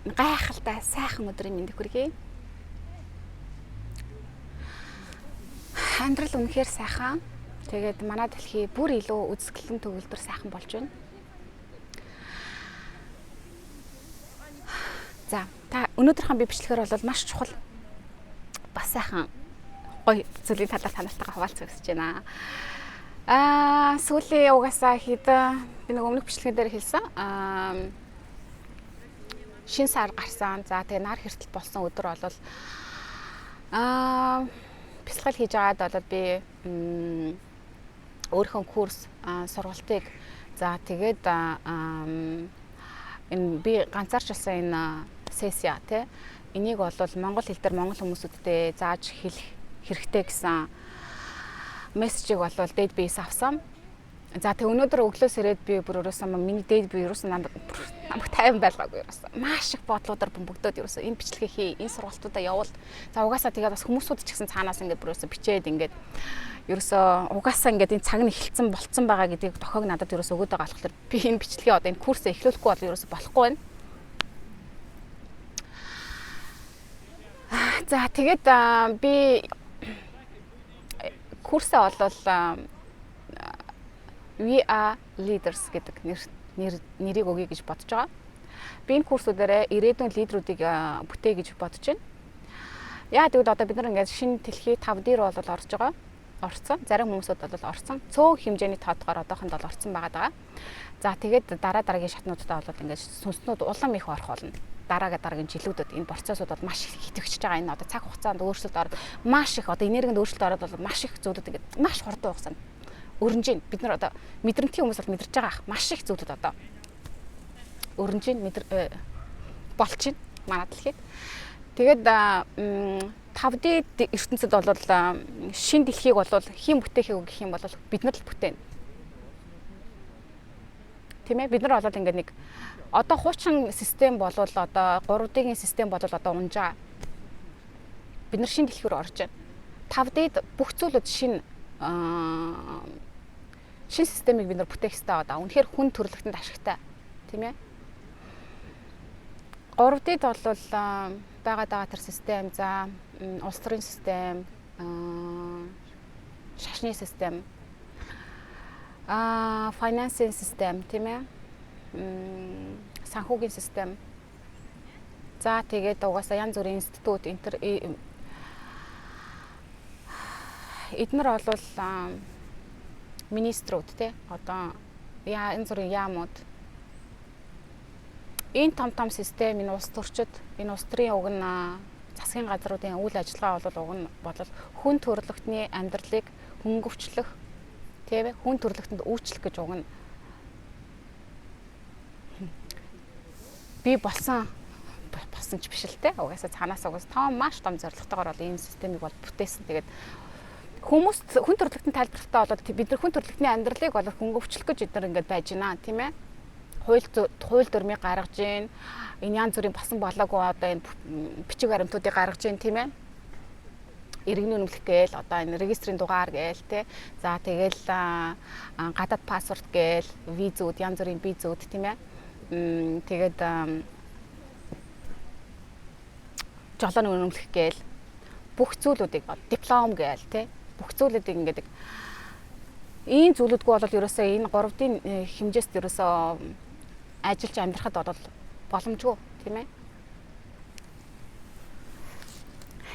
Гайхалтай сайхан өдрийн мэндийг хүргэе. Амьдрал үнэхээр сайхан. Тэгээд манай дэлхий бүр илүү үзэсгэлэн төгөлдөр сайхан болж байна. За, та өнөөдрийнхөө би бичлэгээр бол маш чухал бас сайхан гоё зүйлийн талаар та нартайгаа хуваалцах гэж байна. Сүүлийн угаасаа хэдэн би нэг өмнөх бичлэгэн дээр хэлсэн. Шин сар гарсан. За тэгээ нар хэртэл болсон өдөр бол бясалгал хийж байгаад бол би өөрийнхөө курс сургалтыг за тэгээд энэ би ганцаарчилсан энэ сессия тий энийг бол монгол хэл дээр монгол хүмүүсүүдтэй зааж хэлэх хэрэгтэй гэсэн мессежийг бол дээд биес авсан. За тэг өнөөдөр өглөөс ирээд би бүр ерөөсөө миний дээд би ерөөсөө намайг тайван байлгаагүй ерөөсөө. Маш их бодлуудаар бөмбөгдөөд ерөөсөө энэ бичлэгээ хий, энэ сургалтуудаа явуул. За угаасаа тэгээд бас хүмүүсүүд ч гэсэн цаанаас ингээд бүр ерөөсөө бичээд ингээд ерөөсөө угаасаа ингээд энэ цаг нь эхэлсэн болцсон байгаа гэдгийг тохиог надад ерөөсөө өгөөд байгаа болохоор би энэ бичлэгээ одоо энэ курсээ эхлүүлэхгүй бол ерөөсөө болохгүй байна. За тэгээд би курсээ бол We are leaders гэдэг нэрийг өгье гэж бодож байгаа. Би энэ курсүүдээрээ ирээдүйн лидерүүдийг бүтээе гэж бодож байна. Яа тэгвэл одоо бид нар ингээд шинэ дэлхий 5D руу бол орж байгаа. Орцсон. Зарим хүмүүсүүд бол орцсон. Цөөн хэмжээний тоодгоор одоохонд бол орцсон байгаа даа. За тэгээд дараа дараагийн шатнуудтай бол ингээд сүнснүүд улам их орох болно. Дараагийн жилүүдэд энэ процессууд бол маш их идэвхжиж байгаа. Энэ одоо цаг хугацаанд өөрчлөлт ороод маш их одоо энергинд өөрчлөлт ороод бол маш их зүйлүүд ингээд маш хурдан хугацаанд өрнөж байна. Бид нар одоо мэдрэмтгий хүмүүс бол мэдэрч байгаа ах. Маш их зүйлүүд одоо өрнөж байна, болж байна манай дэлхийд. Тэгээд 5D ертөнцид бол шин дэлхийг бол хэн бүтээхийг гэх юм бол бид нар л бүтээнэ. Тийм ээ, бид нар бол ингээд нэг одоо хуучин систем бол одоо 3D-ийн систем бол одоо унж байгаа. Бид нар шин дэлхий рүү орж байна. 5D-д бүх зүйлүүд шин системийг бид нар бүтээх хэрэгтэй байгаа. Үнэхээр хүн төрөлхтөнд ашигтай. Тийм ээ. 3D-д бол байгаа даа тэр систем, за улс төрийн систем, шашны систем, финансийн систем, тийм ээ. Санхүүгийн систем. За тэгээд угаасаа янз бүрийн институт, эднэр бол министрүүд тий одоо янз бүрийн яамууд энэ том систем, энэ улс төрчид, энэ улс төрийн уг нь засгийн газруудын үйл ажиллагаа бол уг нь бол хүн төрөлхтний амьдралыг хөнгөвчлөх тийм ээ, хүн төрөлхтөнд үйлчлэх гэж уг нь би болсон ч биш л те. Угаасаа цаанаас угаас том маш том зорилготойгоор бол ийм системийг бол бүтээсэн. Тэгээд хүмүүст хүн төрөлхтөнд тайлбарлахтаа бол бид нар хүн төрөлхтний амьдралыг бол хөнгөвчлөх гэж бид нар ингээд байж байна, тийм ээ. Хууль дүрмийг гаргаж гин, энэ янз бүрийн басан болоогүй одоо энэ бичиг баримтуудыг гаргаж гин, тийм ээ. Иргэний үнэмлэх гээл, одоо энэ регистрийн дугаар гээл те. За тэгэл гадаад паспорт гээл, визүүд, янз бүрийн визүүд, тийм ээ. Тэгээд жолооны үнэмлэх гээл, бүх зүйлүүдийг диплом гээл те. Бүх зүйлүүдийг ингээд ийм зүйлүүдгүй бол ерөөсөө энэ 3D-ийн хэмжээст ерөөсөө ажиллаж амьдрахад бол боломжгүй, тийм ээ.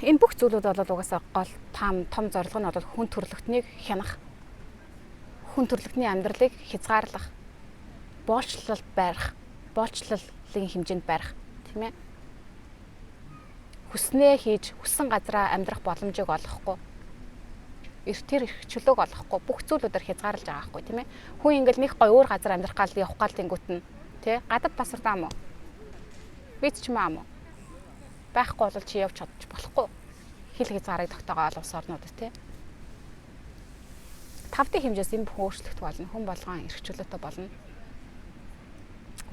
Энэ бүх зүйлүүд бол угаасаа гол том зорилго нь бол хүн төрөлхтнийг хянах, хүн төрөлхтний амьдралыг хязгаарлах, боолчлол барих, боолчлолын хэмжээнд барих, тийм ээ. Хүснээ хийж, хүссэн газараа амьдрах боломжийг олгохгүй, тэр эрх чөлөөг олгохгүй, бүх зүйлүүдээр хязгаарлаж байгаа байхгүй, тийм ээ. Хүн ингээл нэг гой өөр газар амьдрах гал явах гал тэнгүүт нь тий гадаад паспорт аам уу? Виз ч юм аам уу? Байхгүй бол чи явж чадчих болохгүй. Хил хязгаарыг тогтоогоол улс орнууд тий. 5D хэмжээс энэ бүх өөрчлөгдөх болно. Хүн болгон эрх чөлөөтэй болно.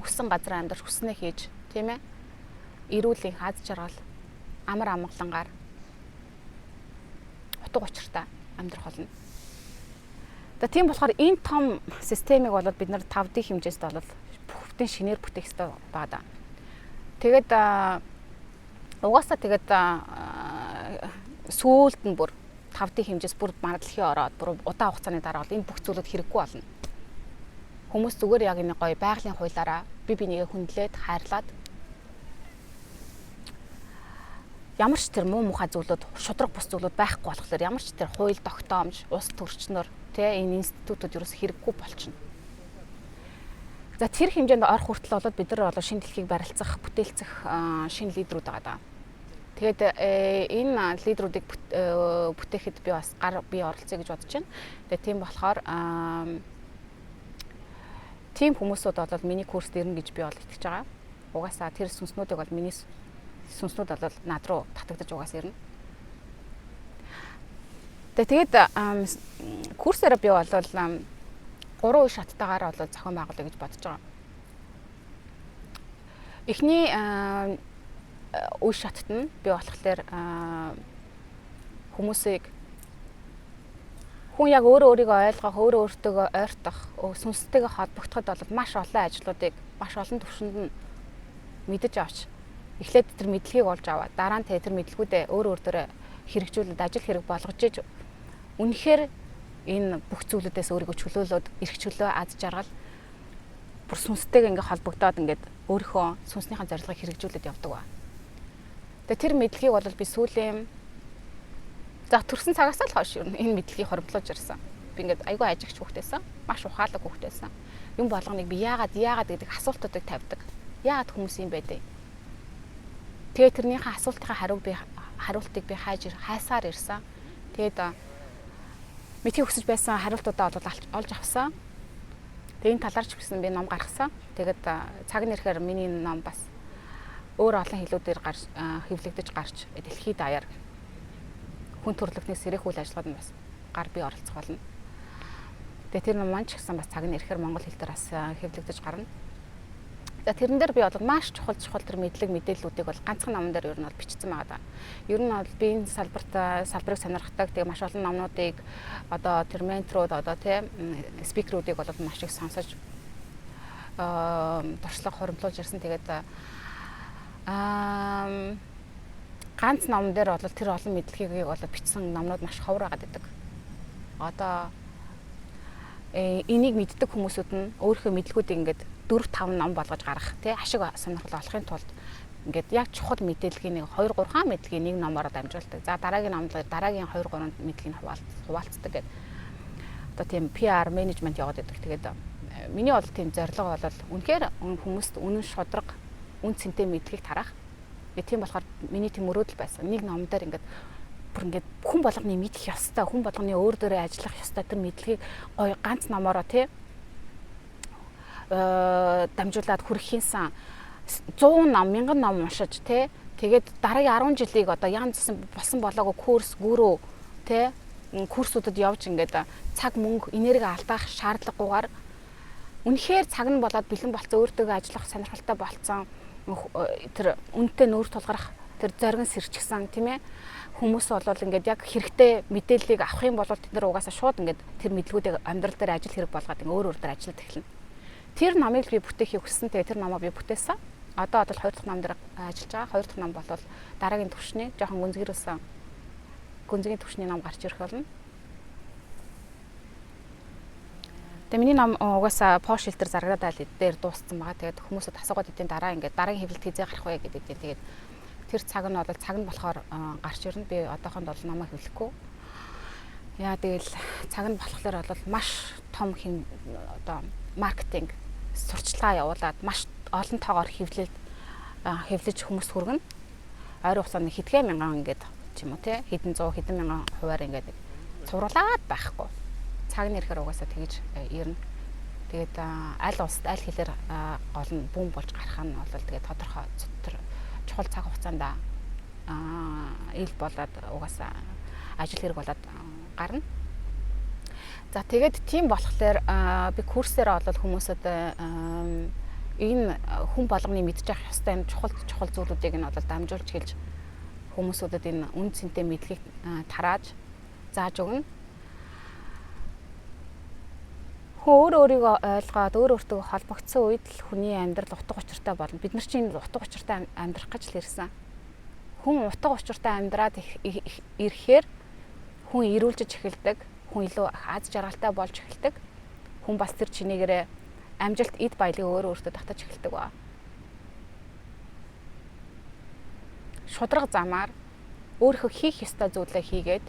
Хүссэн газар амьдарч, хүснээ хийж, тийм ээ. Эрүүл аз жаргал, амар амгалангаар утга учиртай амьдрах болно. За тийм болохоор энэ том системийг бол бид нар 5D хэмжээст бол бүхтэн шинээр бүтээх ёстой байгаа даа. Тэгээд угаасаа тэгээд сүүлд нь бүр 5D хэмжээс бүр марадлахын ороод бүр удаан хугацааны дараа бол энэ бүх зүйлүүд хэрэггүй болно. Хүмүүс зүгээр яг энэ гоё байгалийн хуулиараа бие бинийгээ хүндлээд хайрлаад ямар ч тэр муу мухай зүйлүүд, шудраг бус зүйлүүд байхгүй болохоор ямар ч тэр хууль тогтоомж, улс төрчнөр тэ энэ институтууд ерөөс хэрэггүй болчихно. За тэр хэмжээнд орох хүртэл болоод бид нар болоо шинэ дэлхийг барилцах, бүтээлцэх шинэ лидерүүд байгаа даа. Тэгээд энэ лидерүүдийг бүтээхэд би бас гар бие оролцъё гэж бодож байна. Тэгээд тийм болохоор тийм хүмүүсүүд бол миний курст ирнэ гэж би бол итгэж байгаа. Угаасаа тэр сүнснүүдийг бол миний сүнснүүд бол над руу татагдаж угаасаа ирнэ. Тэгээд курсээрээ би бол 3 үе шаттайгаар бол зохион байгуулъя гэж бодож байгаа. Эхний үе шатт нь би болохоор хүмүүсийг хүн яг өөрөө өөрийгөө ойлгох, өөрөө өөртөө ойртох, сүнстэйгээ холбогдоход бол маш олон ажлуудыг маш олон төвшөнд нь мэдэж авч эхлээд тэр мэдлэгийг олж аваад дараа нь тэр мэдлэгүүдээ өөр өөр дээрээ хэрэгжүүлээд ажил хэрэг болгож иж үнэхээр энэ бүх зүйлүүдээс өөрийгөө чөлөөлөөд эрх чөлөө, аз жаргал бүр сүнстэйгээ ингээ холбогдоод ингээд өөрийнхөө сүнснийхээ зорилгыг хэрэгжүүлээд явдаг ба. Тэгээ тэр мэдлэгийг бол би сүүлийн за төрсэн цагаас л хойш энэ мэдлэгийг хоримтлуулж ирсэн. Би ингээд айгүй ажигч хүүхдээсэн, маш ухаалаг хүүхдээсэн. Юм болгоныг би яагаад гэдэг асуултуудыг тавьдаг. Яагаад хүмүүс юм байдیں۔ Тэгээ тэрнийхээ асуултынхаа хариултыг би хайсаар ирсэн. Тэгээд мэдхийг хүсэж байсан хариултуудаа бол олж авсан. Тэгээ энэ талаар ч гэсэн би ном гаргасан. Тэгээд цаг нь ирэхээр миний ном бас өөр олон хэлүүдээр хэвлэгдэж гарч дэлхийд даяар хүн төрөлхтний сэрэх үйл ажиллагаанд нь бас гар бие оролцох болно. Тэгээ тэр ном маань ч гэсэн бас цаг нь ирэхээр монгол хэл дээр бас хэвлэгдэж гарна. За тэрэн дээр би бол маш чухал тэр мэдлэг мэдээллүүдийг бол ганцхан номон дээр ер нь бол бичсэн байгаа даа. Ер нь бол би энэ салбарыг сонирхдаг. Тэгээ маш олон номнуудыг одоо тэр менторууд одоо тий спикерүүдийг бол маш их сонсож туршлага хуримтлуулж ирсэн. Тэгээд ганц номон дээр бол тэр олон мэдлэгийг бол бичсэн номнууд маш ховор байгаад байдаг. Одоо энийг мэддэг хүмүүсүүд нь өөрийнхөө мэдлгүүдийг ингээд 4-5 ном болгож гаргах тий ашиг сонирхол олохын тулд ингээд яг чухал мэдээллийг нэг 2 3 мэдлэгийг нэг номоор дамжуулдаг. За дараагийн номд дараагийн 2 3 мэдлэгийг хуваалцдаг гэдэг. Одоо тийм PR менежмент яваад байдаг. Тэгээд миний бол тийм зорилго бол үнэхээр хүмүүст үнэн шудраг, үн цэнтэй мэдлэгийг тараах. Тийм болохоор миний тийм мөрөөдөл байсан. Нэг ном дээр ингээд бүр ингээд хүн болгоны мэдэх ёстой, хүн болгоны өөр дөрөө ажиллах ёстой тэр мэдлэгийг гоё ганц номоороо тий дамжуулаад хүрхийнсэн 100 ном, 1000 ном уншиж тий тэгээд дараагийн 10 жилийг одоо янз болсон болоогүй курс, гүрүү тий курсуудад явж ингээд цаг мөнгө энерги алдаах шаардлагагүйгээр үнэхээр цаг нь болоод бэлэн болцсон, өөртөөгөө ажиллах сонирхолтой болцсон, тэр үнэтэй нүүр тулгарх тэр зоригн сэрчгсэн тийм ээ хүмүүс бол ингээд яг хэрэгтэй мэдээллийг авах юм бол тэд нар угаасаа шууд ингээд тэр мэдлгүүдийг амьдрал дээр ажил хэрэг болгоод ингээд өөр өөр дээр ажиллаад эхэлнэ. Тэр номыг би бүтээхийг хүссэн. Тэгээ тэр номоо би бүтээсэн. Одоо бол 2 дахь ном дээр ажиллаж байгаа. 2 дахь ном бол дараагийн түвшний жоохон гүнзгийрүүлсэн гүнзгий түвшний ном гарч ирэх болно. Тэгээ миний ном угаасаа пош хэл дээр зарагдаад дээр дууссан байгаа. Тэгээд хүмүүсд асуугаад идэв дараа ингээд дараагийн хэвлэлт хизээ гарах вэ гэдэг. Тэгээд тэр цаг нь бол цаг нь болохоор гарч ирнэ. Би одоохонд бол номоо хэвлэхгүй. Яа тэгэл цаг нь болохоор бол маш том одоо маркетинг сурчлагаа явуулаад маш олон тоогоор хэвлэж хүмүүс хүргэнэ. Ойрын хугацаанд хэдхэн мянган ингээд ч юм уу те хэдэн зуун хэдэн мянган хувиар ингээд цувруулад байхгүй. Цаг нь ирэхээр угаасаа тэгж ирнэ. Тэгээд аль улсад аль хэлээр гол нь бүүн болж гарах нь бол тэгээд тодорхой тэр чухал цаг хугацаанд ил болоод угаасаа ажил хэрэг болоод гарна. За тэгээд тийм болохоор би курсээр бол хүмүүсд энэ хүн болгоны мэдчих ёстой юм чухал зүйлүүдийг нь бол дамжуулж хэлж хүмүүсүүдэд энэ үн цэнтэй мэдлэгийг тарааж зааж өгнө. Хүн өөрөө өөрийгөө ойлгоод өөр өөртөө холбогдсон үед л хүний амьдрал утга учиртай болно. Бид нар чинь утга учиртай амьдрах гэж л ирсэн. Хүн утга учиртай амьдраад ирэхээр хүн эрүүлжиж эхэлдэг, хүн илүү аз жаргалтай болж эхэлдэг. Хүн бас тэр чинээгээрээ амжилт, эд баялагийг өөрөө өөртөө татаж эхэлдэг ба. Шудраг замаар өөрийнхөө хийх ёстой зүйлээ хийгээд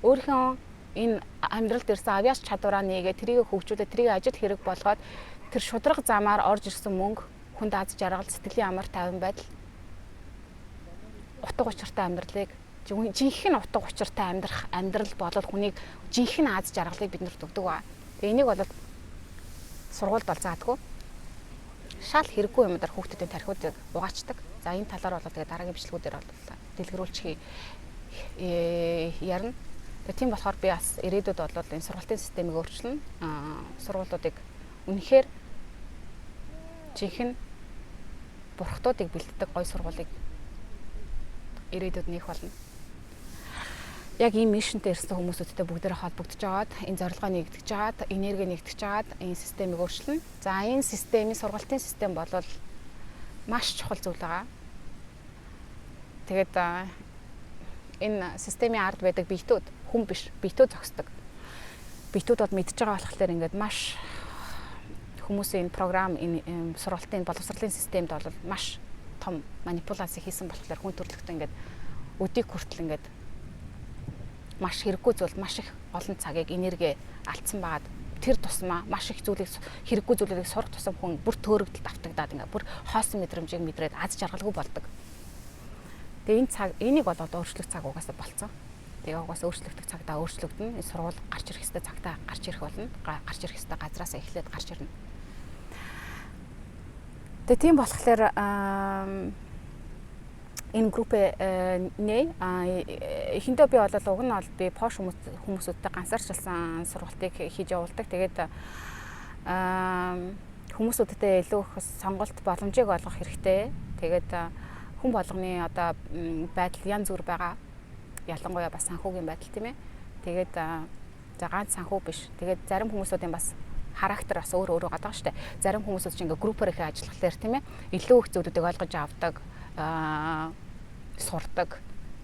өөрийнхөө энэ амьдралд ирсэн авьяас чадвараа нээгээд тэрийг хөгжүүлээд тэрийг ажил хэрэг болгоод тэр шудраг замаар орж ирсэн мөнгө хүнд аз жаргал, сэтгэлийн амар тайван байдал, утга учиртай амьдралыг, жинхэнэ утга учиртай амьдрах амьдрал болол хүнийг жинхэнэ аз жаргалыг биднэрт өгдөг ба. Тэгээ энийг бол сургуульд бол заадгүй. Шал хэрэггүй юмдаар хүүхдүүдийн тархиудыг угаачдаг. За, энэ талаар бол тэгээ дараагийн бичлэгүүдээр бол дэлгэрүүлчих ярина. Тэгээ тийм болохоор би бас ирээдүйд бол энэ сургалтын системийг өөрчилнө. Сургуулиудыг үнэхээр жинхэнэ бурхтуудыг бэлддэг гой сургуулийг ирээдүйд нээх болно. Яг ийм mission тэй ирсэн хүмүүсүүдтэй бүгдээрээ холбогдож байгаад, энэ зорилгоо нэгтгэж байгаад, энерги нэгтгэж байгаад энэ системийг өөрчилнө. За, энэ системийн сургалтын систем бол маш чухал зүйл байгаа. Тэгээд энэ системийн ард байдаг биетүүд хүн биш, биетүүд зогсдог. Биетүүд бол мэдж байгаа болохоор ингээд маш хүмүүсийн энэ програм, энэ сургалтын боловсролын системд бол маш том манипуляц хийсэн болохоор хүн төрөлхтөн ингээд өдийг хүртэл ингээд маш хэрэггүй зүйл, маш их олон цагийг, энерги алдсан байгаад, тэр тусмаа маш их зүйлийг, хэрэггүй зүйлийг сурах тусам хүн бүр төөрөгдөлд автагдаад, ингээд бүр хоосон мэдрэмжийг мэдрээд аз жаргалгүй болдог. Тэгээ энэ цаг, энийг бол одоо өөрчлөх цаг угаасаа болцсон. Тэгээ угаасаа өөрчлөгдөх цагтаа өөрчлөгдөнө. Энэ сургууль гарч ирэх ёстой цагтаа гарч ирэх болно. Гарч ирэх ёстой газраас эхлээд гарч ирнэ. Тэгээ тийм болохоор энэ группээ нээ. Эхэндээ би бол уг нь бол би пош хүмүүсүүдтэй ганцаарчилсан сургалтыг хийж явуулдаг. Тэгээд хүмүүсүүдтэй илүү их сонголт боломжийг олгох хэрэгтэй. Тэгээд хүн болгоны одоо байдал янз бүр байгаа. Ялангуяа бас санхүүгийн байдал, тийм ээ. Тэгээд за, ганц санхүү биш. Тэгээд зарим хүмүүсүүдийн бас характер бас өөр өөр байгаа шүү дээ. Зарим хүмүүсүүд чинь ингээ группээр их ажиллахлаар, тийм ээ, илүү их зүйлүүдийг ойлгож авдаг, сурдаг,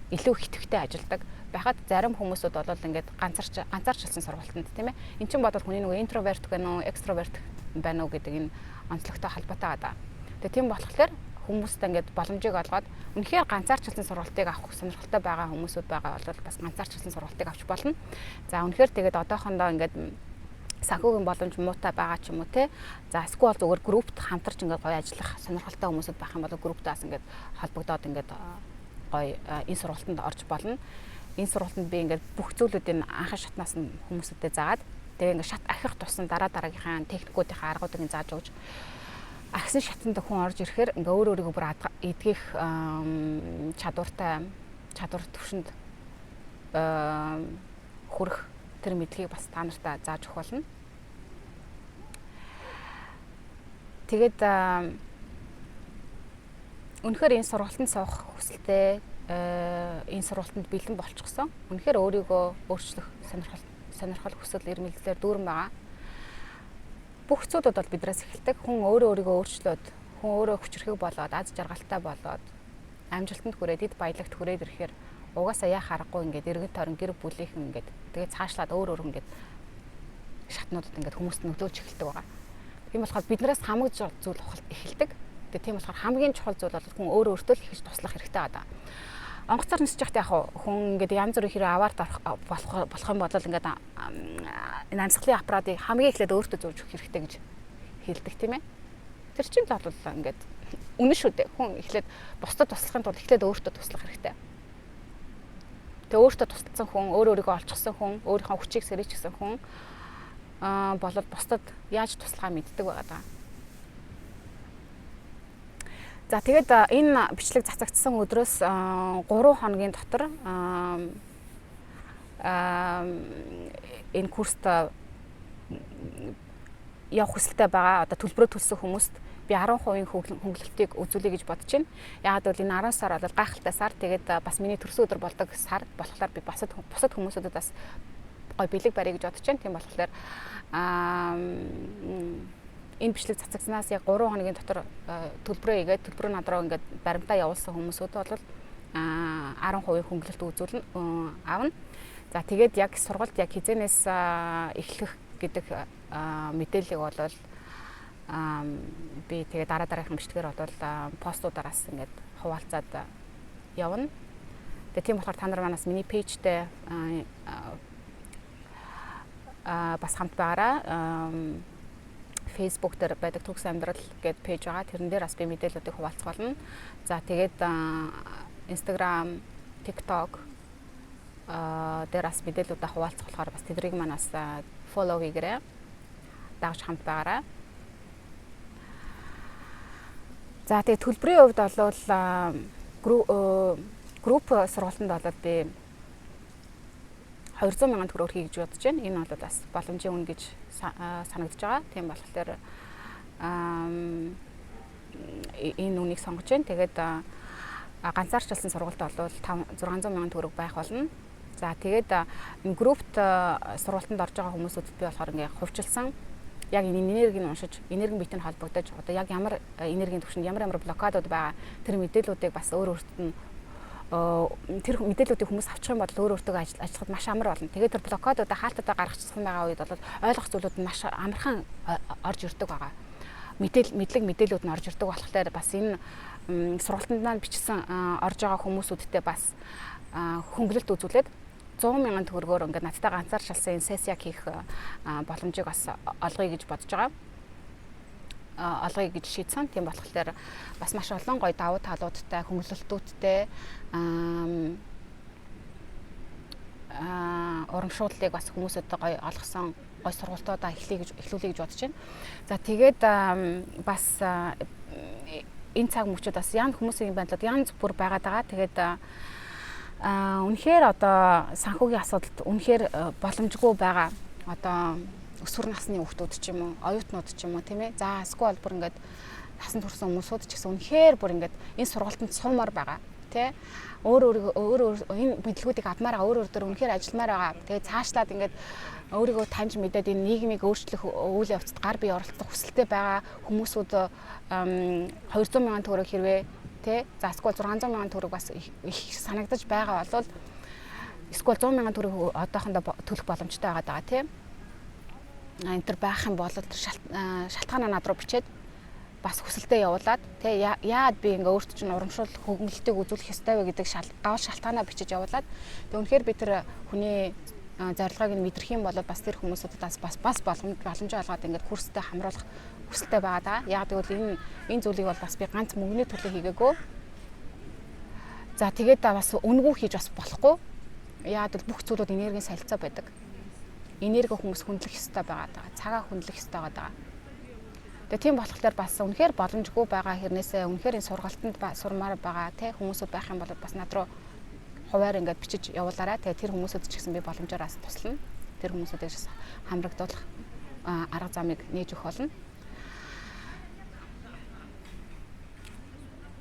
илүү их идэвхтэй ажилладаг байхад, зарим хүмүүсүүд бол ингээд ганцаарчилсан сургалтанд, тийм ээ. Эн чинь бодвол хүний нөгөө introvert гэнэ үү, extrovert байна уу гэдэг энэ онцлогтой холбоотой байгаа. Тэгээ тийм болохоор хүмүүст ингээд боломжийг олгоод, үнэхээр ганцаарчилсан сургалтыг авах сонирхолтой байгаа хүмүүсүүд байгаа бол бас ганцаарчилсан сургалтыг авч болно. За, үнэхээр тэгээд одоохондоо ингээд санхүүгийн боломж муутай байгаа ч юм уу, те. За, эсвэл зүгээр группт хамтарч ингээд гоё ажиллах сонирхолтой хүмүүсүүд байх юм бол групптаас ингээд холбогдоод ингээд гоё энэ сургалтанд орж болно. Энэ сургалтанд би ингээд бүх зүйлүүдийн анхан шатнаас нь хүмүүсүүдэд заагаад, тэгээ ингээд шат ахих тусам дараа дараагийнхаа техникүүдийнхаа аргуудыг зааж өгч, ахисан шатанд хүн орж ирэхээр ингээ өөр өөрийгөө бүр эдгэх чадвартай, чадвар төвшөнд хүрэх тэр мэдлэгийг бас та нартай зааж өгөх болно. Тэгээд үнэхээр энэ сургалтанд суух хүсэлтэй, энэ сургалтанд бэлэн болчихсон. Үнэхээр өөрийгөө өөрчлөх сонирхол, хүсэл эрмэлзлээр дүүрэн байгаа. Бүх зүйлүүд бол биднээс эхэлдэг. Хүн өөрөө өөрийгөө өөрчлөөд, хүн өөрөө хүчирхэг болоод, аз жаргалтай болоод, амжилтанд хүрээд, эд баялагт хүрээд ирэхээр угаасаа яах аргагүй ингээд эргэн тойрон, гэр бүлийнхэн ингээд тэгээ цаашлаад өөр өөр ингээд шатнуудад ингээд хүмүүст нөлөөлж эхэлдэг байгаа. Тийм болохоор биднээс хамаг зүйл эхэлдэг. Тэгээ тийм болохоор хамгийн чухал зүйл бол хүн өөрөө өөртөө л эхэлж туслах хэрэгтэй байгаа. Онгоцоор нисэж байхдаа яг хүн ингээд янз бүрийн хэрэг аваарт орох болох юм бол ингээд энэ амьсгалын аппаратыг хамгийн эхлээд өөртөө зүүж өгөх хэрэгтэй гэж хэлдэг, тийм ээ. Тэр чинь л бол ингээд үнэн шүү дээ. Хүн эхлээд бусдад туслахын тулд эхлээд өөртөө туслах хэрэгтэй. Тэгээ өөртөө тусалсан хүн, өөр өөрийгөө олчихсон хүн, өөрийнхөө хүчийг сэрээчихсэн хүн болол бусдад яаж туслахаа мэддэг байгаа даа. За, тэгээд энэ бичлэг цацагдсан өдрөөс 3 хоногийн дотор энэ курст явах хүсэлтэй байгаа, одоо төлбөрөө төлсөн хүмүүст би 10% хөнгөлөлтийг үзүүлье гэж бодож байна. Яагаад гэвэл энэ 10 сар бол гайхалтай сар. Тэгээд бас миний төрсөн өдөр болдог сар болохоор би бусад хүмүүсүүдэд бас гой бэлэг барья гэж бодож байна. Тийм болохоор энэ бичлэг цацагснаас яг 3 хоногийн дотор төлбөрөө игээд төлбөрөө над руу ингээд баримтаа явуулсан хүмүүсүүд бол 10% хөнгөлөлт үзүүлнэ, авна. За тэгээд яг сургалт яг хизэнээс эхлэх гэдэг мэдээллийг бол би тэгээ дараа дараагийн бичлэгээр бол постуудаараас ингээд хуваалцаад явна. Тэгээ тийм болохоор та нар манаас миний пэйжтэй бас хамт байгаараа. Facebook дээр байдаг Төгс амьдрал гэдэг пэйж байгаа. Тэрэн дээр бас би мэдээллүүдийг хуваалцах болно. За тэгээд Instagram, TikTok дээр бас мэдээллүүдээ хуваалцах болохоор бас тэднийг маань бас follow хийгээрэй. Дагаж хамт байгаарай. За тэгээ төлбөрийн хувьд бол групп сургалтанд бол би 200 мянган төгрөгөөр хий гэж бодож байна. Энэ бол бас боломжийн үнэ гэж санагдаж байгаа. Тийм болохоор энэ үнийг сонгож байна. Тэгээд ганцаарчлсан сургалт бол 600 мянган төгрөг байх болно. За тэгээд энэ группт сургалтанд орж байгаа хүмүүсүүдэд би болохоор ингээ хувьчилсан яг энэ энергийг уншиж, энергийн биетэй холбогдож, одоо яг ямар энергийн түвшинд ямар ямар блокадууд байгаа тэр мэдээллүүдийг бас өөр өөртөө нь тэр мэдээллүүдийг хүмүүс авчих юм бол өөр өөртөө ажиллахад маш амар болно. Тэгээд тэр блокадуудаа хаалтуудаа гаргачихсан байгаа үед бол ойлгох зүйлүүд нь маш амархан орж ирдэг байгаа. Мэдлэг мэдээллүүд нь орж ирдэг болохоор бас энэ сургалтанд маань бичсэн орж байгаа хүмүүсүүдтэй бас хөнгөлөлт үзүүлээд 100 мянган төгрөгөөр ингээд надтай ганцаар шалсан энэ сессия хийх боломжийг бас олгоё гэж бодож байгаа. Олгоё гэж шийдсэн. Тийм болохоор бас маш олон гоё давуу талуудтай, хөнгөлөлтүүдтэй урамшууллыг бас хүмүүсүүдэд гоё олгосон гоё сургалтуудаа эхлүүлэе гэж бодож байна. За тэгээд бас энэ цаг мөчид бас ян хүмүүсийн байдлууд янз бүр байгаад байгаа. Тэгээд үнэхээр одоо санхүүгийн асуудалд үнэхээр боломжгүй байгаа. Одоо өсвөр насны хүүхдүүд ч юм уу, оюутнууд ч юм уу, тийм ээ. За эсвэл бүр ингээд насан турсан хүмүүсүүд ч гэсэн үнэхээр бүр ингээд энэ сургалтанд суумаар байгаа, тий. Өөр өөр энэ мэдлгүүдийг авмаар байгаа, өөр өөр дөр үнэхээр ажилламаар байгаа. Тэгээ цаашлаад ингээд өөрийгөө таньж мэдээд энэ нийгмийг өөрчлөх үйл явцад гар бие оролцох хүсэлтэй байгаа хүмүүсүүд 200 мянган төгрөг хэрвээ, тий. За эсвэл 600 мянган төгрөг бас их санагдаж байгаа бол эсвэл 100 мянган төгрөг одоохондоо төлөх боломжтой байгаа даа, тий. Энэ төр байх юм бол шалтгаанаа над руу бичээд бас хүсэлтээ явуулаад, тий, яагаад би ингээ өөртөө чинь урамшуул хөнгөлөлтийг үзүүлэх ёстой вэ гэдэг гол шалтгаанаа бичиж явуулаад, тэг үнэхээр би тэр хүний зорилгыг нь мэдрэх юм бол бас тэр хүмүүсүүдэд бас бас боломж олгоод ингээд курстэй хамруулах хүсэлтэй байгаа даа. Яг гэвэл энэ зүйлийг бол бас би ганц мөнгөний төлөө хийгээгүй. За тэгээд бас үнэгүй хийж бас болохгүй. Яг гэвэл бүх зүйлүүд энергийн солилцоо байдаг. Энерги хүмүүс хүндлэх ёстой байгаа даа. Цагаа хүндлэх ёстой байгаа даа. Тэгээ тийм болохоор бас үнэхээр боломжгүй байгаа хэрнээсээ үнэхээр энэ сургалтанд сурмаар байгаа тий хүмүүсүүд байх юм бол бас над руу хуваар ингээд бичиж явуулаарай. Тэгээ тэр хүмүүсүүд ч гэсэн би боломжоор бас туслана. Тэр хүмүүсүүдийг хамрагдуулах арга замыг нээж өгөх болно.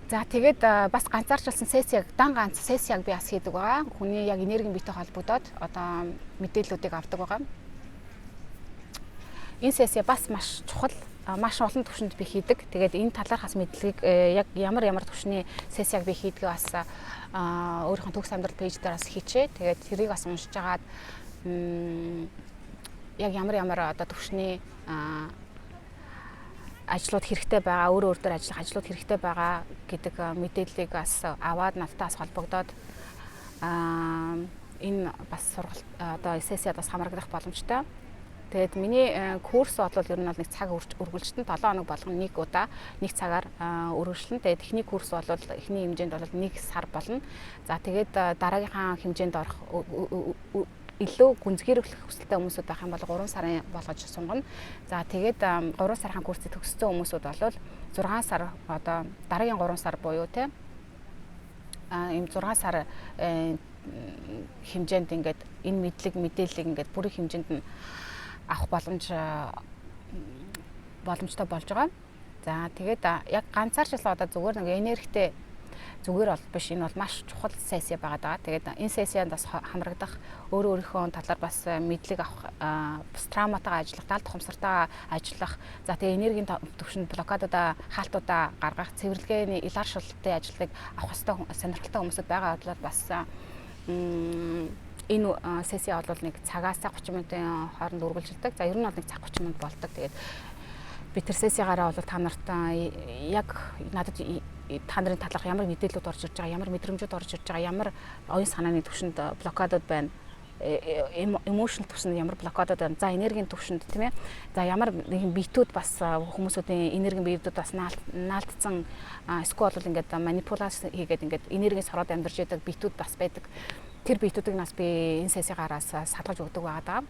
За тэгээд бас ганцаарчлсан сессияг дан ганц сессияг би бас хийдэг байгаа. Хүний яг энергийн биетэй холбогдоод одоо мэдээллүүдийг авдаг байгаа. Энэ сессия бас маш чухал, маш олон түвшинд би хийдэг. Тэгээд энэ талаархаас мэдлэгийг яг ямар ямар түвшний сессияг би хийдгээ бас өөрийнхөө төгс амьдрал пэйж дээр бас хийчээ. Тэгээд тэрийг бас уншиж агаад яг ямар ямар одоо түвшний ажлууд хэрэгтэй байгаа, өөр өөр дээр ажиллах ажлууд хэрэгтэй байгаа гэдэг мэдээллийг бас аваад надтай бас холбогдоод энэ бас сургалт одоо сессияд бас хамрагдах боломжтой. Тэгээд миний курс бол ер нь бол нэг цаг үргэлжлэн 7 хоног болгоно нэг удаа нэг цагаар үргэлжлэн. Тэгээд эхний курс бол эхний хэмжээнд бол 1 сар болно. За тэгээд дараагийнхаа хэмжээнд орох илүү гүнзгийрүүлэх хүсэлтэй хүмүүсүүд байх юм бол 3 сарын болгож сунгана. За тэгээд 3 сарын курсыг төгссөн хүмүүсүүд бол 6 сар одоо дараагийн 3 сар буюу те ийм 6 сар хэмжээнд ингээд энэ мэдлэг мэдээллийг ингээд бүрийн хэмжээнд нь авах боломжтой болж байгаа. За тэгээд яг ганцаарчлал одоо зүгээр нэг энергитэй Зүгээр бол биш, энэ бол маш чухал сессия байгаа даа. Тэгээд энэ сессиянд бас хамрагдах, өөрөө өөрийнхөө талаар бас мэдлэг авах, бас травматайгаа ажиллах, даалт ухамсартайгаа ажиллах, за тэгээ энергийн төвшөнд блокадуудаа, хаалтуудаа гаргах, цэвэрлэгээний илааршилтын ажлыг авах ёстой сонирхолтой хүмүүсүүд байгаа бол бас энэ сессия бол нэг цагаас 30 минутын хооронд үргэлжилдэг. За, ер нь бол нэг цаг 30 минут болдог. Тэгээд би тэр сессиягаараа бол та нарт яг надад та нарын талаарх ямар мэдээлэлүүд орж ирж байгаа, ямар мэдрэмжүүд орж ирж байгаа, ямар оюун санааны түвшинд блокадууд байна, emotional түвшинд ямар блокадууд байна. За, энергийн түвшинд, тийм ээ. За, ямар нэгэн биетүүд бас хүмүүсүүдийн энергийн биетүүд бас наалтцсан, эсвэл бол ингээд манипуляц хийгээд ингээд энергийн сороод амьдарч байдаг биетүүд бас байдаг. Тэр биетүүдийг нас би энэ сессигаараас салгаж өгдөг байгаа даа.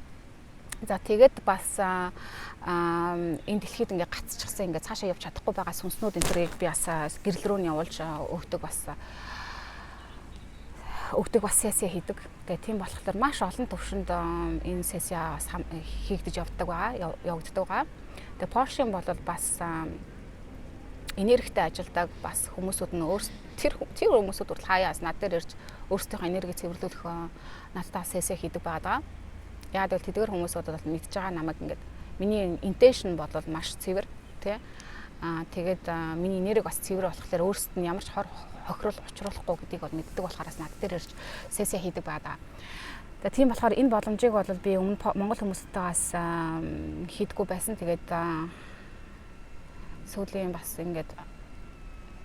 За, тэгээд бас энэ дэлхийд ингээ гацчихсан, ингээ цаашаа явж чадахгүй байгаа сүнснүүд энэ тэрийг би бас гэрэл рүү нь явуулж өгдөг, бас сессия хийдэг. Тэгээ тийм болохоор маш олон төвшөнд энэ сессия бас хийгдэж явдаг байгаа, явагддаг байгаа. Тэгээ Porsche бол бас энергитэй ажилдаг, бас хүмүүсүүд нь өөр тэр тэр хүмүүсүүд хүртэл хаяас над дээр ирж өөрсдийнхөө энергийг цэвэрлүүлэх, надтай сессия хийдэг байгаа даа. Яг бол тэдгэр хүмүүсүүд бол мэдж байгаа намайг, ингээд миний intention бол маш цэвэр, тий. Тэгээд миний энерги бас цэвэр болохоор өөрсдөд нь ямар ч хор хохирол учруулахгүй гэдгийг бол мэддэг болохоорс над дээр ирж сессия хийдэг байгаа. Тэгээ тийм болохоор энэ боломжийг бол би өмнө монгол хүмүүстэйгээс хийдэггүй байсан. Тэгээд сүүлийн бас ингээд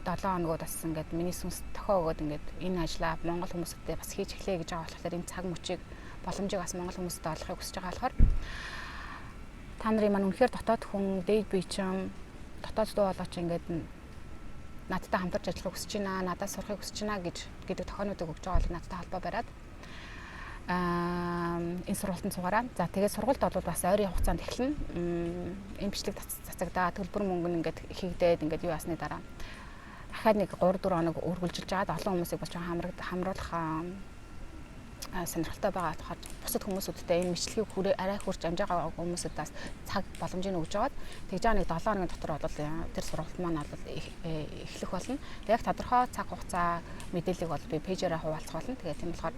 7 хоногуд бас ингээд миний сүнс тохио өгөөд ингээд энэ ажлаа монгол хүмүүстэй бас хийж эхлэе гэж байгаа болохоор энэ цаг мөчийг, боломжийг бас монгол хүмүүстэй олохыг хүсэж байгаа болохоор та нарын маань үнэхээр дотоод хүн, дээд бие чинь, дотоод дуу хоолой чинь ингээд надтай хамтарч ажиллахыг хүсэж байна, надаас сурахыг хүсэж байна гэж гэдэг тохионуудыг өгч байгаа бол надтай холбоо бариад энэ сургалтанд суугаарай. За, тэгээд сургалт бол бас ойрын хугацаанд эхэлнэ. Энэ бичлэг цацагдаа, төлбөр мөнгө нь ингээд хийгдээд ингээд юу ясны дараа дахиад нэг 3 4 хоног үргэлжилж байгаад олон хүмүүсийг бас хамруулах сонирхолтой байгаа болохоор бусад хүмүүсүүдтэй энэ мэдлэгийг хүрээ арай хурж амжаагаа хүмүүсүүдээс цаг боломжийг өгж байгаад тэгж байгаа нэг 7 хоногийн дотор бол тэр сургалт маань бол эхлэх болно. Яг тодорхой цаг хугацаа мэдээллийг бол би page ээрээ хуваалцах болно. Тэгээд тийм болохоор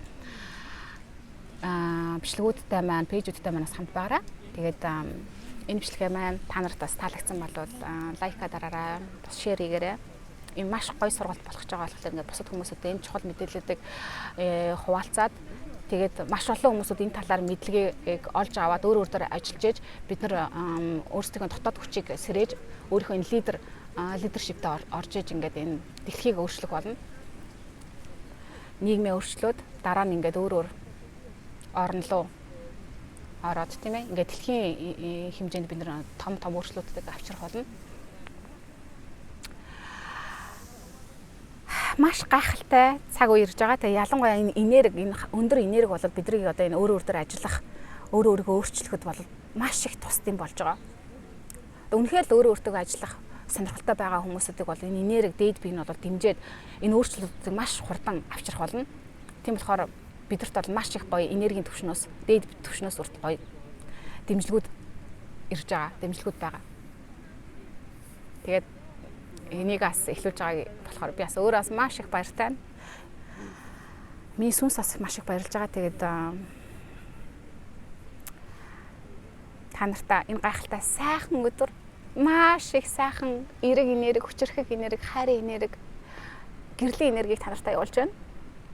бичлэгүүдтэй маань, page үүдтэй маань бас хамт байгаарай. Тэгээд энэ бичлэгээ маань та нарт бас таалагдсан бол like аа дараарай, бас share хийгээрэй. Энэ маш гоё сургалт болох гэж байгаа болохоор ингээд бусад хүмүүсүүдэд энэ чухал мэдээллүүдийг хуваалцаад, тэгээд маш олон хүмүүсүүд энэ талаар мэдлэгийг олж аваад өөр өөр дээр ажиллаж ээж бид нар өөрсдийнхөө дотоод хүчийг сэрээж, өөрийнхөө энэ leadership тэй орж иж ингээд энэ дэлхийг өөрчлөх болно. Нийгмээ өөрчлөөд дараа нь ингээд өөр өөр орн руу ороод, тийм ээ, ингээд дэлхийн хэмжээнд бид нар том том өөрчлөлтүүдийг авчрах болно. Маш гайхалтай цаг үе ирж байгаа. Тэгээ ялангуяа энэ энерги, энэ өндөр энерги бол бидний одоо энэ өөр өөр дээр ажиллах, өөрөө өөрийгөө өөрчлөхөд бол маш их тусдсан болж байгаа. Үнэхээр л өөрөө өөртөө ажиллах сонирхолтой байгаа хүмүүсүүдийг бол энэ энерги, дээд бие нь бол дэмжиж энэ өөрчлөлтийг маш хурдан авчрах болно. Тийм болохоор бидэрт бол маш их гоё энергийн түвшнөөс, дээд түвшнөөс урт гоё дэмжлэгүүд ирж байгаа, дэмжлэгүүд байгаа. Тэгээд энийг бас эхлүүлж байгааг болохоор би бас өөрөө бас маш их баяртай. Миний сүнс бас маш их баярлж байгаа. Тэгээд та нартаа энэ гайхалтай сайхан өдөр, маш их сайхан эерэг энерги, хүчирхэг энерги, хайрын энерги, гэрлийн энергийг та нартаа явуулж байна.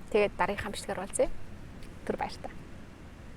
Тэгээд дараагийнхаа бичлэгээр уулзъя. Түр баяртай.